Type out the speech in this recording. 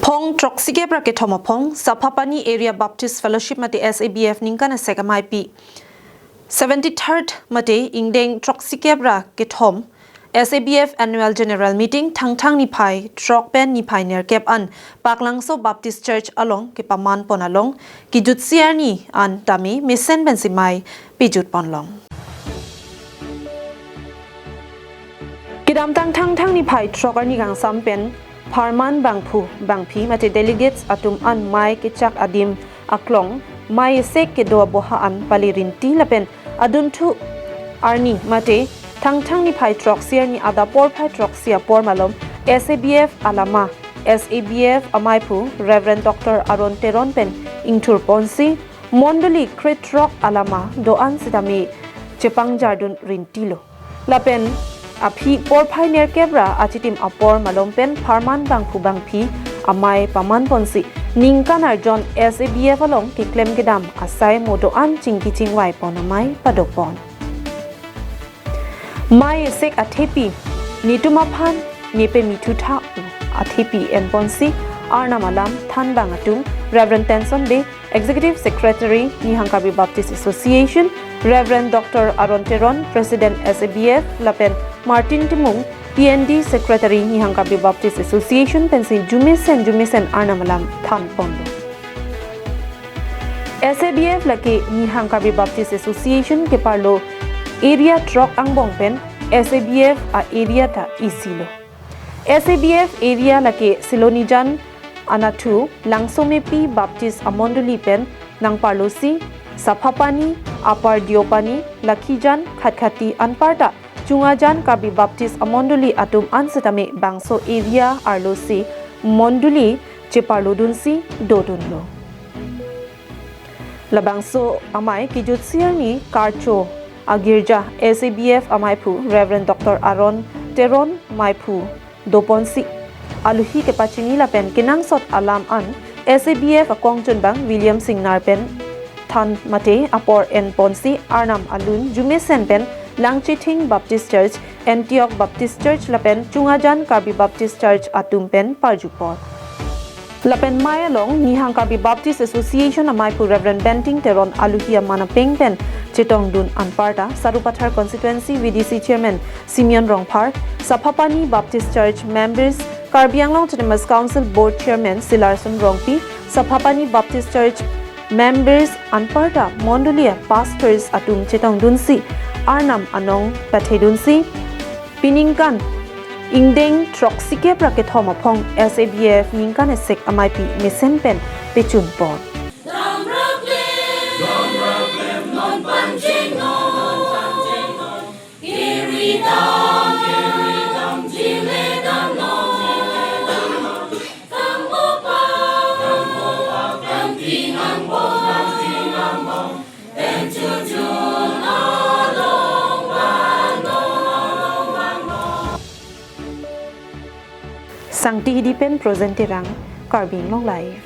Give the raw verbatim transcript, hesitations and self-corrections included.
Hong throksi kep ra kethom aphong Saphapani Area Baptist Fellowship mate S A B F ningkan esek amaipi seventy-third mate ingdeng throksi kep ra kethom S A B F Annual General Meeting Thangthang niphai throk pen niphai nerkep an Paklangso Baptist Church along kepaman pon along kejutsi arni an tame mesen pensi mei pejut ponlong. Kedamtang Thangthang niphai throk arni kangsam pen pharman bangphu bangphi mate delegates atum an mei kechak adim aklong mei esek kedo aboha an pali rinti lapen adunthu arni mate Thangthang niphai throksi arni adap porphai throksi apor malom S A B F alama S A B F amaiphu Reverend Doctor Aaron Teron pen ingthur ponsi mondoli krethrok alama do-an sitame chepangjardun rintilo. Lapen aphi porphai nerkep ra achitim apor malom pen pharman bangphu bangphi amei paman ponsi ningkan arjon S A B F along keklem kedam asai mo do-an chingki chingvai pon amei padopon. Mei esek athepi netum aphan nepe mithu tha athepi enponsi Arnam alam thanbang atum Reverend Tenson Bey, Executive Secretary Nihang Karbi Baptist Association, Reverend Doctor Aaron Teron, President S A B F, lapen Martin Timung, P N D Secretary Nihang Karbi Baptist Association pensi jumesen jumesen Arnam alam than ponlo. S A B F lake Nihang Karbi Baptist Association keparlo area throk angbong pen S A B F a-area ta isilo. S A B F area lake Silonijan anatthu Langsomepi Baptist amondoli pen nangparlosi Saphapani, Upper Deopani, Lakhijan, Khatkhati anparta Chungajan Karbi Baptist amondoli atum an sitame bangso area arlosi mondoli cheparlodunsi dodunlo. Labangso amei kejutsi arni karcho agirja S A B F amaiphu Reverend Doctor Aaron Teron meiphu doponsi aluhi kepachini lapen kenangsot alam an S A B F akongchunbang William Singnar pen than mate apor enponsi Arnam alun jumesen pen Langchithing Baptist Church, Antioch Baptist Church lapen Chungajan Karbi Baptist Church atum pen parjupon. Lapen mei along Nihang Karbi Baptist Association amaiphu Reverend Benting Teron aluhi aman apeng pen chetongdun anparta Sarupathar Constituency V D C Chairman Simeon Rongphar, Saphapani Baptist Church members, Karbi Anglong Autonomous Council Board Chairman Silarson Rongpi, Saphapani Baptist Church members anparta mondoli a-pastors atum chetongdunsi Arnam anong pathedunsi piningkan ingdeng throksi kep ra kethom aphong S A B F ningkan esek ameipi mesen pen pechunpon. Sangti Hidi pen Projen Terang, Karbi Anglong Live.